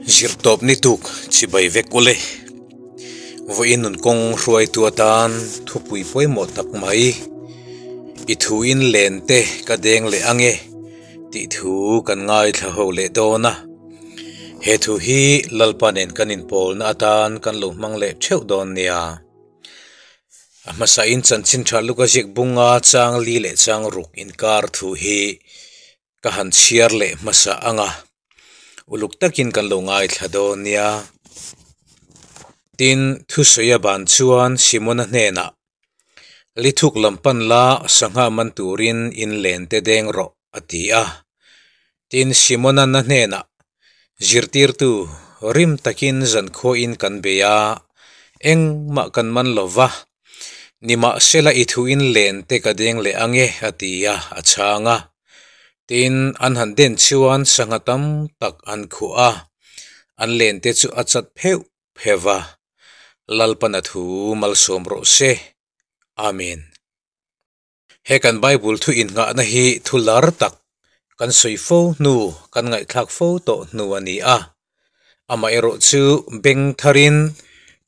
Zirtawp ni tuk chibai vek ule. Vawiin nun kawng hruaitu atan thupui pawimawh tak mai i thuin len te ka deng leh ange tih thu kan ngaithla ho leh dawn a. He thu hi Lalpa nen kan inpawlna atan kan lo hmang leh theuh dawn nia. A hmasain chanchin tha luk a ziak bunga chang li leh chang ruk inkar thu hi Ka han chhiar leh hmasa ang a, uluk takin kan lo ngaithla dawn nia. Tin, thusawi a ban chuan Simona hnenah, Lithuk lam pan la, sangha man turin in len te deng rawh, a ti a. Tin, Simona'n a hnenah, Zirtirtu, rim takin zankhuain kan bei a, engmah kan man lo va. Nimahsela i thuin len te ka deng leh ang e, a ti a, a chhang a. Tin, an han den chuan sangha tam tak an khuah a, an len te chu a chat pheuh pheuh va. Lalpan a thu malsawm rawh se. Amen. He kan Bible thu innghahna hi thu lar tak kan sawi fo hnu, kan ngaihthlak fo tawh hnu a ni a. Amaherawh chu beng tharin,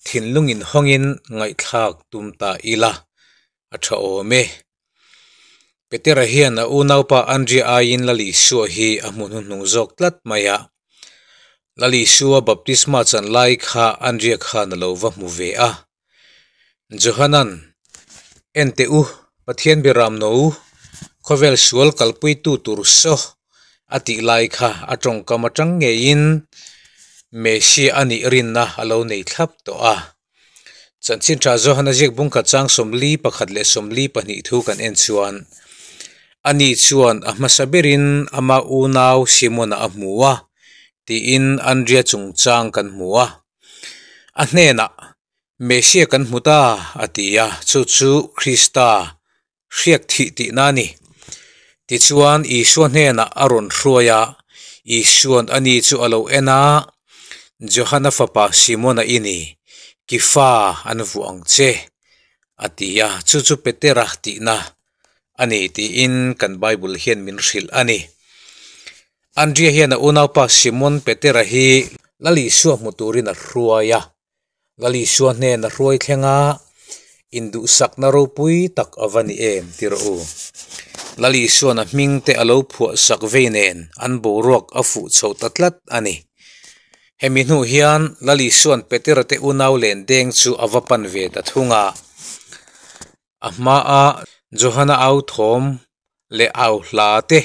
thinlung inhawngin ngaihthlak tum ta ila a tha awm e. Petera hian a unaupa Andria aiin Lal Isua hi a hmu hnuhnung zawk tlat mai a. Lal Isua baptisma chan lai kha Andria khan a lo va hmu ve a. Johanan, En teh u, Pathian biram no u, khawvel sual kalpuitu tur saw a tih lai kha a tawngkam atang ngeiin Messia a nih rinna a lo nei thlap tawh a. Chanchin tha Johana ziak bungkhat chang 41 leh 42 thu kan en chuan, Ani chuan a hmasa berin ama unau Simona a hmu a, tiin Andria chungchang kan hmu a. A hnenah, Messia kan hmu ta, a ti a, chu chu Krista hriak thih tihna a ni. Tichuan, Isua hnenah a rawn hruai a, Isua'n ani chu a lo en a, Johana fapa Simona i ni, Kifa an vuah ang che, a ti a, chu chu Petera tihna a ni tiin kan Bible hian min hrilh a ni. Andria hian a unaupa Simon Petera hi Lal Isua hmu turin a hruai a. Lal Isua hnen a hruai thleng a, induhsakna ropui tak a va ni em ti rawh u. Lal Isua'n a hming te a lo phuah sak vei nen an boruak a fuh chho ta tlat a ni. Hemi hnu hian Lal Isua'n Petera te unau len deng chu a va pan ve ta thung a. A hmaa Johana au thawm leh au hla te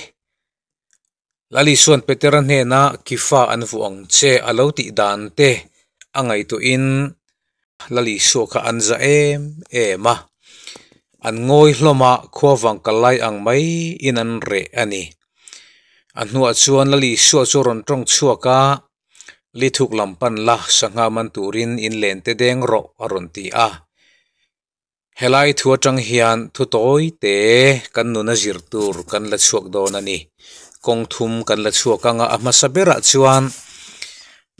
Lal Isua'n Petera hnena Kifa an vuah ang che a lo tih dan te a ngaihtuahin Lal Isua kha an za em em a, an ngawi hlawm a, khua vang kal lai ang mai in an reh a ni. A hnuah chuan Lal Isua chu a rawn tawng chhuak a, Lithuk lam pan la, sangha man turin in len te deng rawh a rawn ti a. Helai thu atang hian thu tawi te kan nuna zir tur kan la chhuak dawn a ni. Kawng thum kan la chhuak ang a, a hmasa berah chuan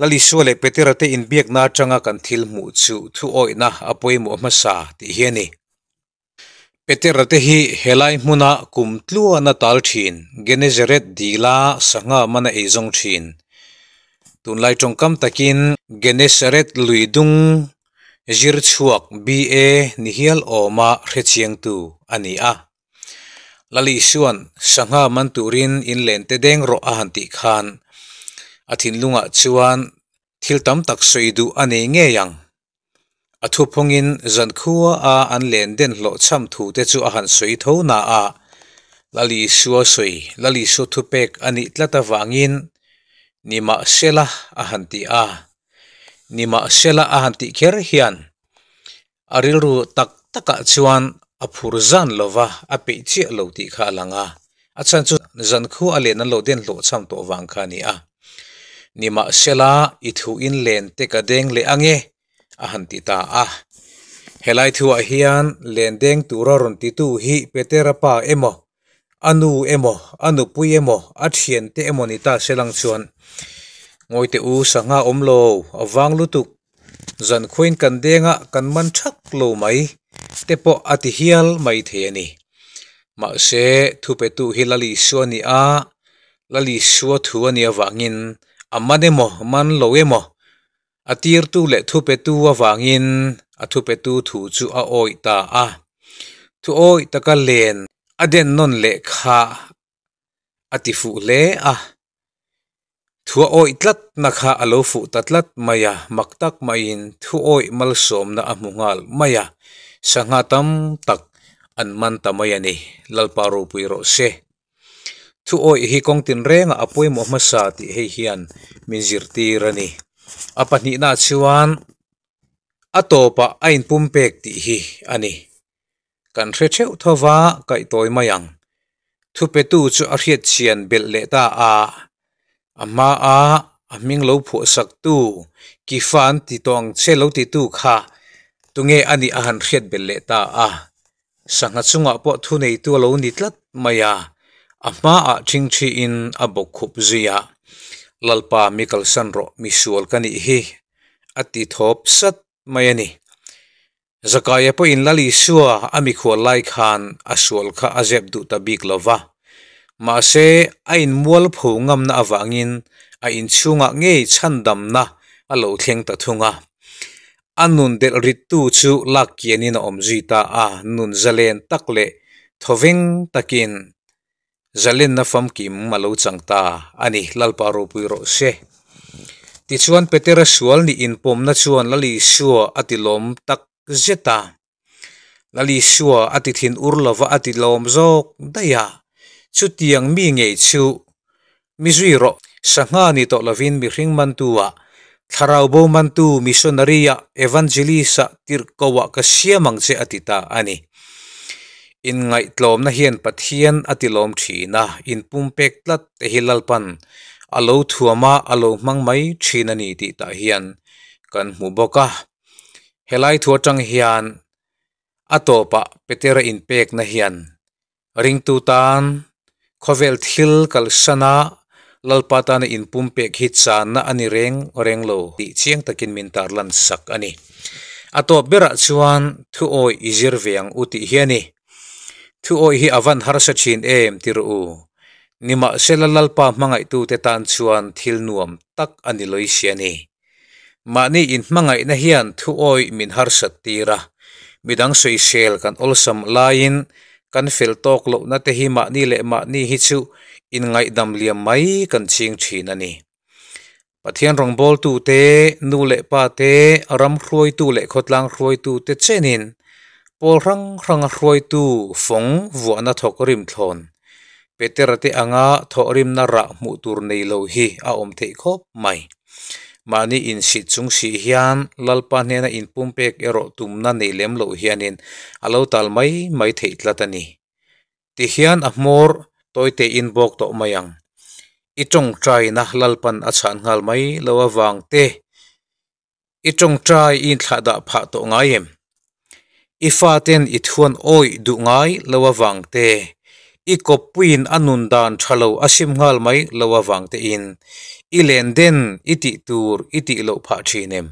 Lal Isua leh Petera te inbiakna atanga kan thil hmuh chu thu awihna a pawimawh hmasa tih hi a ni. Petera te hi helai hmuna kum tluan a tal thin, Genezaret dila sangha mana ei zawng thin. Tunlai tawngkam takin Genesaret lui dung Zir chhuak BA ni hial awma hrechiangtu a ni a. Lali Isua'n sangha man turin in len te deng rawh a han tih khan a thinlungah chuan thil tam tak sawi duh a nei ngei ang. A thuphawngin zankhua a an len den hlawh chham thu te chu a han sawi tho na a, Lali Isua sawi, Lali Isua thupek a nih tlat avangin nimahsela a han ti a. Nimahsela a han tih kher hian a rilru tak takah chuan a phur zan lo va, a peih chiah lo tih kha a lang a. A chhan chu zan khu a len an lo den hlawh chham tawh vang kha a ni a. Nimahsela i thu in len te ka deng leh ang e, a han ti ta a. Helai thuah hian len deng tura rawn titu hi Petera pa emaw, A nu emaw, a nupui emaw, a thiante emaw ni ta se lang chuan ngawi teh u sangha awm lo, a vang lutuk. Zan khuain kan denga kan man thak lo mai te pawh a ti hial mai thei a ni. Mahse, thupetu hi Lal Isua a ni a, Lal Isua thu a nih avangin A man emaw, man lo emaw, a tirtu leh thupetu avangin a thupetu thu chu a awih ta a. Thu awih taka len a den nawn leh kha a ti fuh hle a. Thu a awih tlatna kha a lo fuh ta tlat mai a, mak tak maiin thu awih malsawmna a hmu nghal mai a, sangha tam tak an man ta mai a ni. Lalpa ropui rawh se. Thu awih hi kawng tinrengah a pawimawh hmasa tih hei hian min zirtir a ni. A pahnihnaah chuan a tawpah a inpumpek tih hi a ni. Kan hre theuh tho va, kaihtawi mai ang. Thupetu chu a hriatchhian belh leh ta a, a hmaa a hming lo phuahsaktu Kifa an ti tawh ang che lo titu kha tunge a nih a han hriat belh leh ta a. Sangha chungah pawh thuneitu a lo ni tlat mai a, a hmaah ṭhingṭhiin a bawkkhup zui a, Lalpa mi kalsan rawh, misual ka nih hi, a ti thawp sat mai a ni. Zakaia pawhin Lal Isua a mikhual lai khan a sual kha a zep duh ta bik lo va. Mahse, a inmualpho ngamna avangin a inchhungah ngei chhandamna a lo thleng ta thung a. A nun delh rittu chu lak kianin a awm zui ta a, nun zalen tak leh thawveng takin Zalenna famkim a lo chang ta a ni, Lalpa ropui rawh se. Tichuan Petera sual nih inpawmna chuan Lal Isua a ti lawm tak zet a. Lal Isua a ti thin ur lova a ti lawm zawk daih a. Chutiang mi ngei chu mi zui rawh, sangha ni tawh lovin mihring mantu-ah, thlarau bo mantu, missionary-ah, evangelist-ah, tirhkoh-ah ka siam ang che a ti ta a ni. Inngaihtlawmna hian Pathian a tilawm thin a, inpumpek tlat te hi Lalpan a lo thuam a, a lo hmang mai thin a ni tih tah hian kan hmu bawk a. Helai thu atang hian a tawpah Petera inpekna hian ringtu tan khawvel thil kalsana Lalpa tana inpumpek hi channa a ni reng reng lo tih chiang takin min tarlan sak a ni. A tawp berah chuan thu awih i zir ve ang u tih hi a ni. Thu awih hi a van harsa thin em ti rawh u. Nimahsela Lalpa hmangaihtute tan chuan thil nuam tak a ni lawih si a ni. Mahni inhmangaihna hian thu awih min harsat tir a, midang sawisel kan awlsam laiin kan fel tawk lohna te hi mahni leh mahni hi chu inngaihdam liam mai kan ching thin a ni. Pathian rawngbawltu te, nu leh pa te, ram hruaitu leh khawtlang hruaitu te chenin pawl hrang hranga hruaitu fawng vuahna thawk rim thlawn Petera te anga thawhrimna rah hmuh tur nei lo hi a awm theih khawp mai. Mahni insit chung sih hian Lalpa hnena inpumpek erawh tumna nei lem loh hianin a lo tal mai mai theih tlat a ni. Tihian a hmawr tawite in bawk tawh mai ang. I tawngtaina Lalpan a chhan nghal mai lo avang te, I tawngtai i inthlahdah phah tawh ngai em? I faten i thuan awih duh ngai lo avang te, i kawppuiin a nun dan tha lo a sim nghal mai lo avang tein i len den i tih tur i tih loh phah thin em?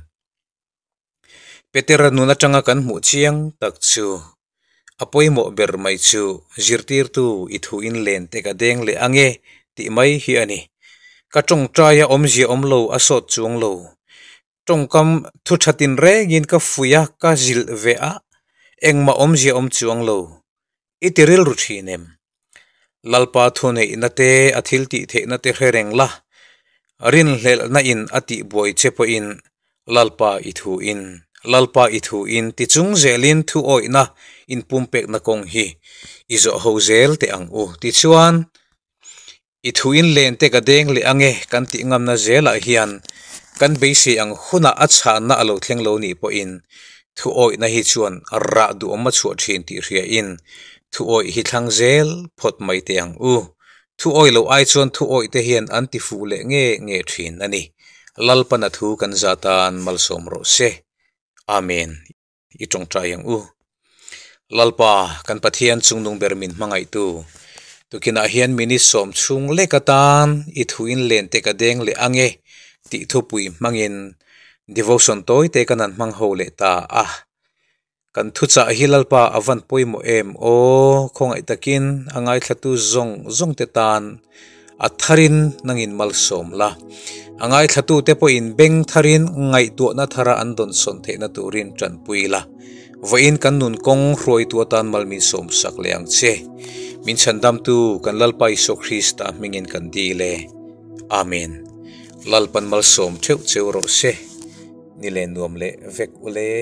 Petera nun atanga kan hmuh chiang tak chu a pawimawh ber mai chu zirtirtu i thuin len te ka deng leh ange tih mai hi a ni. Ka tawngtaia awmzia awm lo a sawt chuang lo. Tawngkam thu tha tinrengin ka fuih a, ka zilh ve a, engmah awmzia awm chuang lo. I ti rilru thin em? Lalpa thuneihna te, a thil tih theihna te hre reng la, rinhlelhna in a tih buai che pawhin Lalpa i thu in, Lalpa i thu in ti chung zelin thu awihna inpumpekna kawng hi i zawh ho zel teh ang u. Tichuan, I thu in len te ka deng leh ange kan tih ngamna zelah hian kan beisei ang hunah a chhanna a lo thleng lo nih pawhin thu awihna hi chuan rah duhawm a chhuah thin tih hria in thu awih hi thlang zel phawt mai teh ang u. Thu awih loh ai chuan thu awih te hian an ti fuh leh nge nge thin a ni. Lalpana thu kan zatan malsawm rawh se. Amen. I tawngtai ang u. Lalpa, kan Pathian chungnung ber min hmangaihtu, tukinah hian minute sawm chhung lek atan i thuin len te ka deng leh ang e tih thupui hmangin devotion tawi te kan han hmang ho leh ta a. Kan thuchah hi Lalpa a van pawimawh em aw, khawngaih takin a ngaithlatu zawng zawng te tan. A tharin nangin malsawm la. A ngaithlatute pawhin beng tharin ngaihtuahna thara an dawnsawn theihna turin tanpui la. Vawiin kan nun kawng hruaitu atan mal min sawmsak leh ang che. Min chhandamtu kan Lalpa Isua Krista hmingin kan dil e. Amen. Lalpan malsawm theuh cheu rawh se. Ni leh nuam leh vek ule.